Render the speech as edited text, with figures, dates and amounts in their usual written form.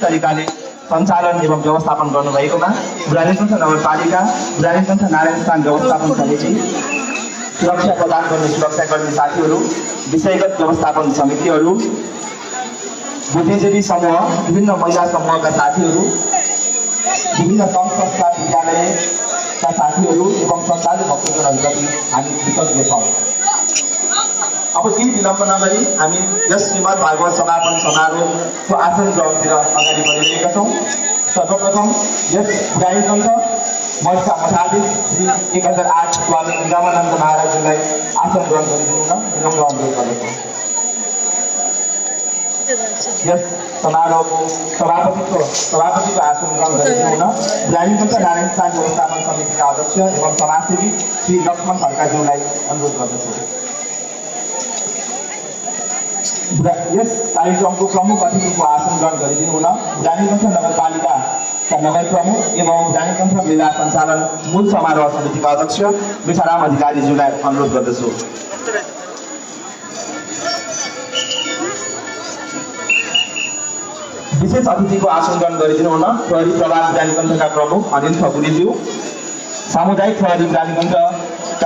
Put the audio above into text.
तरिकाले सञ्चालन एवं व्यवस्थापन गर्नुभएकोमा बुढानीकण्ठ नगरपालिका बुढानीकण्ठ नारायण स्थान व्यवस्थापन समिति सुरक्षा प्रदान गर्ने सुरक्षाकर्मी साथीहरू विषयगत व्यवस्थापन समितिहरू बुद्धिजीवी समूह विभिन्न महिला समूहका साथीहरू विभिन्न सङ्घ संस्था विद्यालयका साथीहरू एवं श्रद्धालु भक्तजनहरूप्रति हामी कृतज्ञ छौँ। अब केही विलम्ब नगरी हामी यस श्रीमद् भागवत समापन समारोहको आसन ग्रहणतिर अगाडि बढिरहेका छौँ। सर्वप्रथम यस बुढानीकण्ठ मठका मठाधीश श्री 1008 स्वामी रामानन्द महाराजजीलाई आसन ग्रहण गरिदिनु न विनम्र अनुरोध गर्दछु। यस समारोहको सभापतिको आसन ग्रहण गरिदिनु न बुढानीकण्ठ नारायण स्थान व्यवस्थापन समितिका अध्यक्ष एवं समाजसेवी श्री लक्ष्मण खड्काज्यूलाई अनुरोध गर्दछु। यस कार्यक्रमको प्रमुख अतिथिको आसन ग्रहण गरिदिनु हुन बुढानीकण्ठ नगरपालिकाका नगर प्रमुख एवं बुढानीकण्ठ मेला सञ्चालन मूल समारोह समितिका अध्यक्ष मिठाराम अधिकारीज्यूलाई अनुरोध गर्दछु। विशेष अतिथिको आसन ग्रहण गरिदिनु हुन प्रहरी प्रभाग बुढानीकण्ठका प्रमुख अनिल ठकुरीज्यू, सामुदायिक प्रहरी बुढानीकण्ठ